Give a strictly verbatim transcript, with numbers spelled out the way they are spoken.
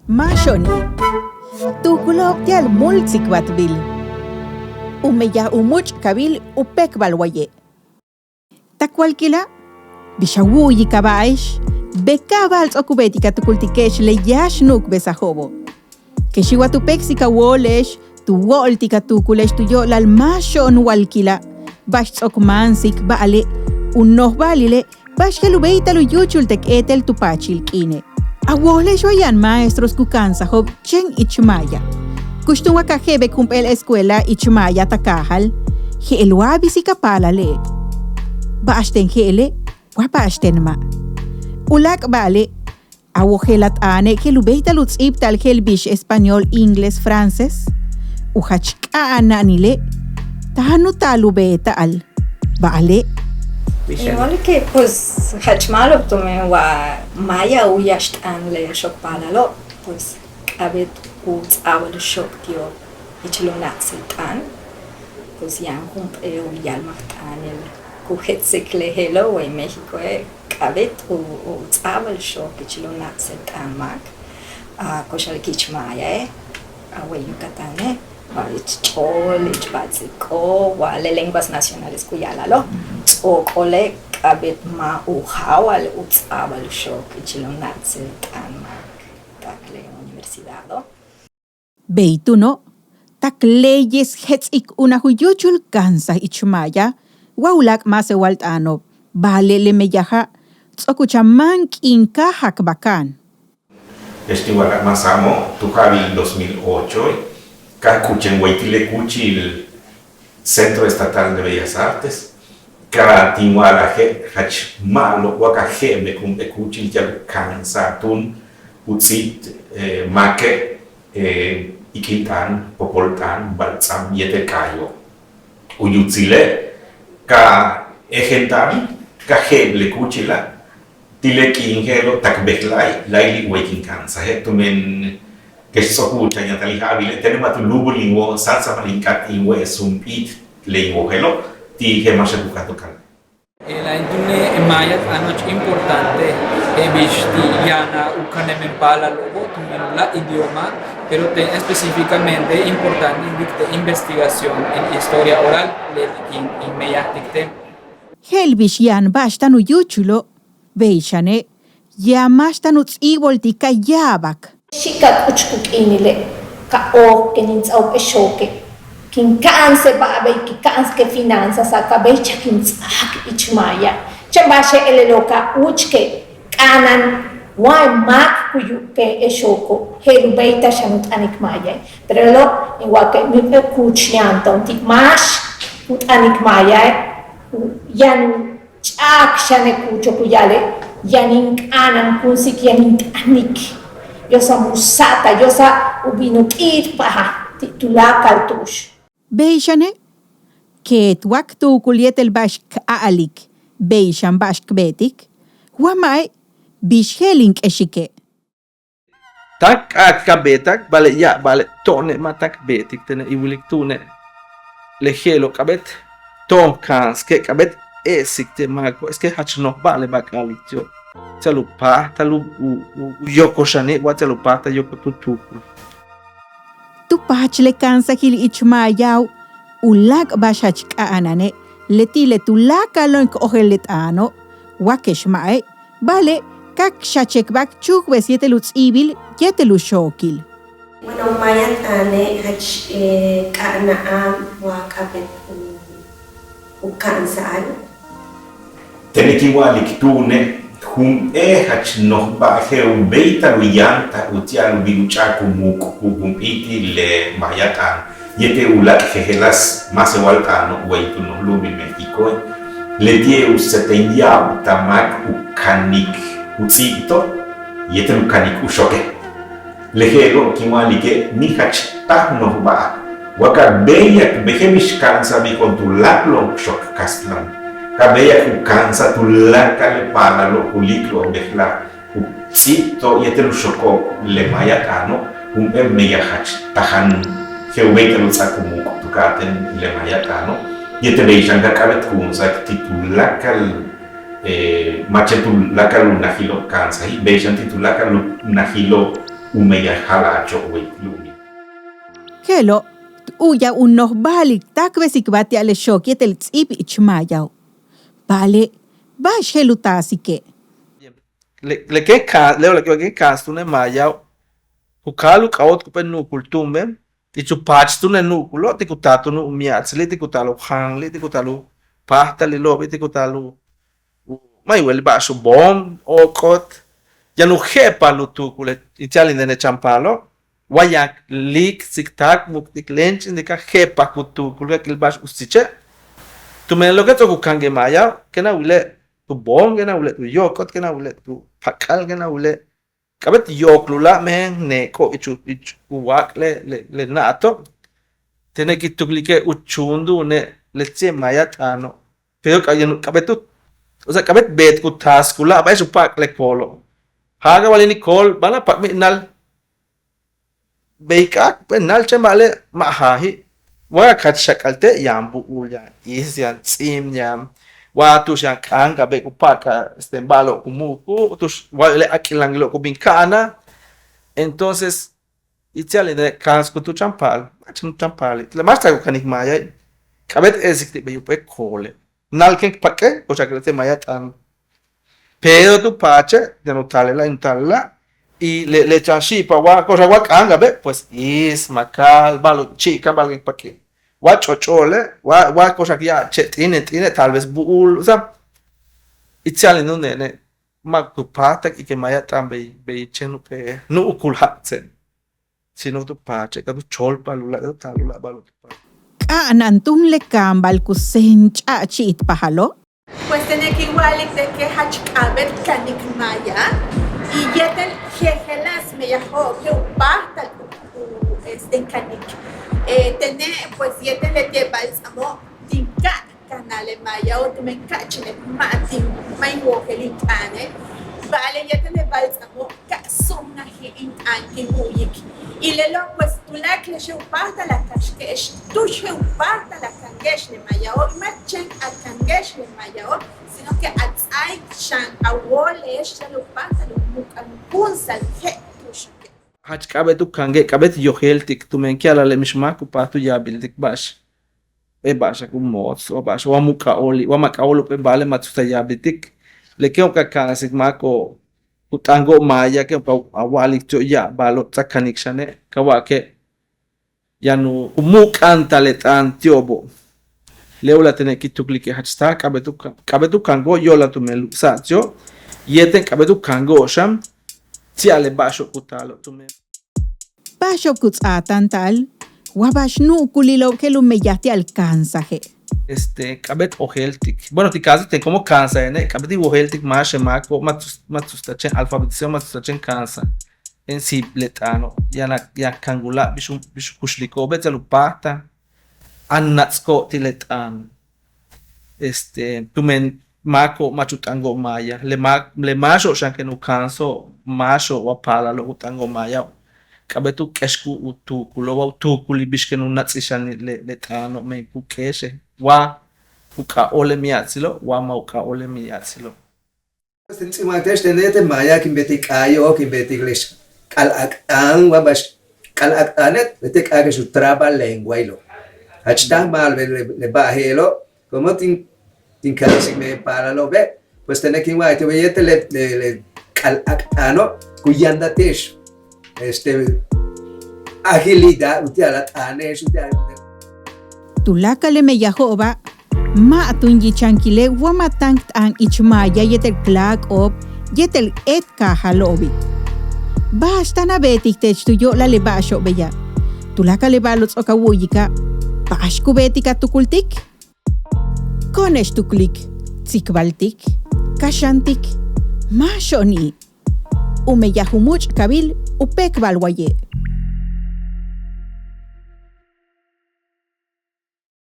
Máaxo'oni', tuukulo'ob ti'al múul tsikbaltbil. U meyaj u múuch'kabil U péekbal Waye'. Tak walkila', bix a wu'uyikaba'ex, beeta'ab ba'al ts'o'ok u beetik a tukultike'ex le yáax nu'ukbesajo'obo'. Kexi' wa tu péeksik a wóole'ex tu wo'oltik a tuukule'ex tu yo'olal máaxo'on walkila', ba'ax ts'o'ok máansik ba'ale', u nojba'alile' ba'ax je'el u béeytal u yúuchul t éetel tu paachil k'iine'. A wojle'ex wa yaan maestros ku ka'ansajo'ob chéen ich maaya. Kux túun wa ka je'ebek jump'éel escuela ich maaya ta kaajal, je'el wa a bisik a paalale'. Ba'axten je'ele' wa ba'axten ma'. U láak' ba'ale', a wojel a t'aane' je'el u béeytal u ts'íibta'al je'el bix español, inglés, francés. U jach k'a'ana'anile' táan u taal u beeta'al. Ba'ale'. Igual que pues jach ma'alob tumen wa maaya u yáax t'aan le xook paalalo', pues k'a'abéet u ts'a'abal u xook ti'ob ichil u na'aksel t'aan. Pues yaan jump'éel u ya'almajt'aanil ku jets'ik le je'elo' way Méxicoe', k'a'abéet u u ts'a'abal xook ichil u na'aksel t'aan máak. A ko'ox a'alik ich maayae', a way Yucatáne', wa ich ch'ol, ich ba'ats'iko'ob, wa le lenguas nacionales ku ya'alalo', ts'o'okole' k'a'abéet ma' u ja'awal u ts'a'abal xook ichil u na'aksel t'aan máak tak le universidado'. Bey túuno', tak leyes jets'ik unaj u yúuchul ka'ansaj ich maaya wa u láak' máasewal t'aano'ob, ba'ale' le meyaja' ts'o'ok u chan máan k'iin ka jakbaka'an. Este wala' ma' sa'amo' tu ja'abil dos mil ocho, ka k'uchen way ti' le kúuchil Centro Estatal de Bellas Artes, ka tin wa'alaje' jach ma'alob wa ka je'ebek jump'éel kúuchil ti'al u ka'ansa'al túun u ts'íibt máake' ik'il t'aan, popol t'aan, balts'am yéetel k'aayo'ob. U yutsile' ka ejen ta'an ka je'eb le kúuchila', ti' le k'iin je'elo' tak bejla'e' láayli' way kin ka'ansaje' tumen kex ts'o'ok u chan yantal in ja'abile' tene' ma' tu lúubul in wóol, sáansamal in k'áat in we'es jump'íit le in wojelo' ti' je'el máaxak u ka'aj tu kaal. Je'ela' in túune' maaya t'aano' jach importante je'el bix ti' yaan u kanemen paalalo'obo' tumen u láak' idioma, pero ten específicamente importante in wilik te' investigación en historia oral, leti' kin in meyajtik ten. Je'el bix yaan ba'ax táan u yúuchulo', bey xane' yaan máax táan u ts'íiboltik ka ya'abak. Xi'ik ka k'uchuk u k'iinile' ka ook ken in ts'a jump'éel xooke', kin ka'ansej ba'al bey kin ka'ansik le finanzasa' ka béeychaj kin ts'áak ich maaya. Chéen ba'axe' lelo' ka úuchike' k'a'ana'an wa máak ku yu'ubike' le xooko' je'el u béeytal xan u t'anik maayae'. Pero lelo' in wa'alike' míin jump'éel kúuch yaan to'on ti' máax ku t'anik maayae', yaan u ch'a'ak xane' kúucho' ku ya'ale' yaan in k'a'ana'an kunsik yaan in t'anik. Yo'osal mu sa'atal, yo'osal u bin u k'i'itpajal ti' tuláakal tu'ux. Bey xane' keet wa k tuukul yéetel ba'ax k a'alik, bey xan ba'ax k beetik, wa ma'e' bix je'el in k'exike'. Táan k a'alik ka beeta'ak, ba'ale' ya'ab ba'ale' to'one' ma' táan k beetik tene' in wilik túune'. Le je'elo' k'a'abéet to'on ka'ansike' k'a'abéet e'esik te' máako', es que jach nojba'al le ba'ax k a'alik ti'ob. Ti'al u páajtal u u u yokol xane' wa ti'al u páajtal yokol tu tuukul. Tu paach le ka'ansajil ich maayao' u láak' ba'ax jach k'a'ana'ane' leti' le tuláakalo'on k ojel le t'aano', wa kex ma'e' ba'ale' ka k xachekba'al k chúukbes yéetel u ts'íibil yéetel u xookil. Bueno, maaya t'aane' jach k'a'ana'an wa k'a'abéet u u ka'ansa'al. Tene' kin wa'alik túune' jump'éel jach nojba'al je'el u béeytal u yantal uti'al u bin u ch'a'ik u muuk' jujump'íitil le maaya t'aan yéetel u láak' jejeláas máasewal t'aano' way tu noj lu'umil Méxicoe', leti'e' u seten ya'ab ta máak u kanik u ts'íibto' yéetel u kanik u xooke'. Le je'elo' kin wa'alike' míin jach táaj nojba'al wa ka béeyak beje' bix ka'ansa'al biko'on tuláakalo'on xook kastlan, ka béeyak u ka'ansa'al tuláakal le paalalo' ku líik'lo'ob bejla'e' u ts'íibto'ob yéetel u xooko'ob le maaya t'aano', jump'éel meyaj jach tajan je'el u béeytal u ts'áak u muuk' tu ka'atéen le maaya t'aano', yéetel bey xan ka k'a'abéetkunsa'ak ti' tuláakal ma' chéen tuláakal u najilo' ka'ansajil, bey xan ti' tuláakal u najilo' u meyaj jala'acho' wey yu'umil. Je'elo' u'uyaj u noj ba'alik táakbesik ba'al ti'al le xook yéetel ts'íib ich maayao'. Ba'ale' ba'ax je'el u taasike'. Le le kéen ka'ans le le kéen ka'ans túune' maayao' ku ka'al u k'ajóoltik jump'éel nu'ukul túumben ich u paach túune' nu'ukulo' ti' ku taal túun u miatsili' ti' ku taal u janili' ti' ku taal u páajtalilo'obi' ti' ku taal u ma' in wéelil ba'ax u boon óok'ot. Yaan u je'epajal u tuukul in cha'alin tene' chan paalo'. Wa yaan líik'sik táakmuktik léench'intik ka je'epaj ku tuukul ka k il ba'ax uts tiche'. Tumen lo que ts'o'ok u kangej maayao' kéen a wile' tu boon kéen a wile' tu yóok'ot kéen a wile' tu pak'al kéen a wile' k'a'abéet yo'oklula' mejen neek'o' ich u ich u wak' le le na'ato'. Tene' kin tuklike' u chuun du'une' le ts'íibe' maaya t'aano'. Pero k'a'abéet u o sea k'a'abéet beetik u taaskula' ba'ax u pak'al le koolo'. Jaaj ka wa'alik kool ba'ax a pak' mi nal. Bey k'áak jump'éel nal chéen ba'ale' ma' jaaji'. Wa ka jach xak'alte' yaan bu'ul yaan iis yaan ts'íim yaan wa tu'ux yaan k'aangabe' ku pa'ak'al este ba'alo'ob ku mu'ukul tu'ux wa le ak'ilangilo'ob ku bin ka'anal. Entonces itzi'al in ka'ansik juntúul chan paal ma' chan chan paali' le máax taak u kanik maaya k'a'abéet e'esik ti' bey jump'éel koole'. Nal kéen k pak'e' ko'ox a k'a'abéet maaya t'aan. Pero tu paache' yaan u taal lela' yaan u taal lela' y le le chan xi'ipaj wa ko'ox a wa k'aangabe' pues iis makal ba'alo'ob chi'ikal ba'al kéen k pak'e' wa ch'och'o'ole' wa wa ko'ox a ya'ache' t'ine' t'ine' tal vez bu'ul o sea. Itzi'al in june'ene' ma' tu páajtal y que maaya t'aan bey bey chéen jump'éel nu'ukul ja'atse'. Sino tu paache' ka tu choolpajal u la' ka tu taal u la' ba'alo'ob tu paache'. K'a'ana'an túun le kaambal ku seen ch'a'achi'itpajalo'. Pues tene' kin wa'alik de que jach k'a'abéet kanik maaya y yéetel jejeláas meyajo'ob je'el u páajtal u u este kanik. Tene' pues yéetel leti'e' ba'altz'amo' tin ka'a kanaj le maayao' tumen ka'achile' ma' tin ma' in wojel in t'aane'. Ba'ale' yéetel le ba'altz'amo' ka su'unaji' in t'aan kin wu'uyik. Y lelo' pues tuláakal je'el u páajtal a kaxke'ex tu'ux je'el u páajtal a kange'ex le maayao' y ma' chéen a kange'ex le maayao' sino que a ts'áaik xan a wóole'ex je'el u páajtal u mu'uk'ankúunsa'al je' tu'uxake'. Jach k'a'abéet u kange' k'a'abéet yojéeltik tumen ku ya'ala'al le mix máak ku páajtal u yaabiltik ba'ax. Jump'éel ba'axak u moots wa ba'ax wa mu k'ajóoli' wa ma' k'ajóol jump'éel ba'ale' ma' ts'o'ok ta yaabiltik. Le kéen u ka ka'ansik máako'ob ku t'aango'ob maaya kéen u ka a wa'alik ti'ob ya'ab ba'alo'ob ts'a'ab kanik xane' ka wa'ake' yaan u mu'uk'a'antal le t'aan ti'obo'. Le o'olal tene' kin tuklike' jach táaj k'a'abéet u kan k'a'abéet u kango'ob yo'olal tumen lu'sa'ab ti'ob yéetel k'a'abéet u kango'ob xan ti'al le ba'axo'ob ku taalo'ob tumen. Ba'axo'ob ku ts'aatáanta'al wa ba'ax nu'ukulilo'ob je'el u meyaj ti'al ka'ansaje'. Este k'a'abéet ojéeltik bueno ti' kaaso teen como ka'ansaje'ene' k'a'abéet in wojéeltik máaxe' máako'ob ma' ts'o'ok ta chéen alfabetización ma' ts'o'ok ta chéen ka'ansaj. En si le t'aano' yaan a yaan kangula' bix u bix u kuxliko'ob beetzel u páajtal a nats'ko'ob ti' le t'aan. Este tumen máako'ob ma'ach u t'anko'ob maaya le máak le máaxo'ob xan kéen u ka'anso'ob máaxo'ob wa paalalo'ob u t'anko'ob maayao'. K'a'abéet u k'exik u tuukulo'ob wa u tuukulil bix kéen u nats'il xan le le t'aano' men ku k'éexel wa u k'ajóol le miatsilo' wa ma' u k'ajóol le miatsilo'. Pues tin ts'íibante'ex tene' yéetel maaya kin beetik k'aayo'ob kin beetik le k'a'alak' t'aan wa ba'ax k'a'alak' t'aane' leti'e' k'a'alak' u trabalenguailo'. Jach táaj ma'alob le ba'al je'elo' como tin tin ka'ansik mejen paalalo'obe' pues tene' kin wa'alik ti'obe' yéetel le le k'a'alak' t'aano' ku yantal te'ex este agilidad uti'al a t'aane'ex uti'al. Tuláakal le meyajo'oba' ma' tun yichankile' wa ma' táan k t'aan ich maaya yéetel k láako'ob yéetel k éet kaajalo'obi'. Ba'ax táan a beetik teech tu yo'olal le ba'axo'ob beya'. Tuláakal le ba'alo'ob ts'o'ok a wu'uyika' ba'ax ku beetik a tukultik. Ko'one'ex tuklik, tsikbaltik, kaxantik, máaxo'oni'. U meyaj u múuch'kabil u péekbal waye'.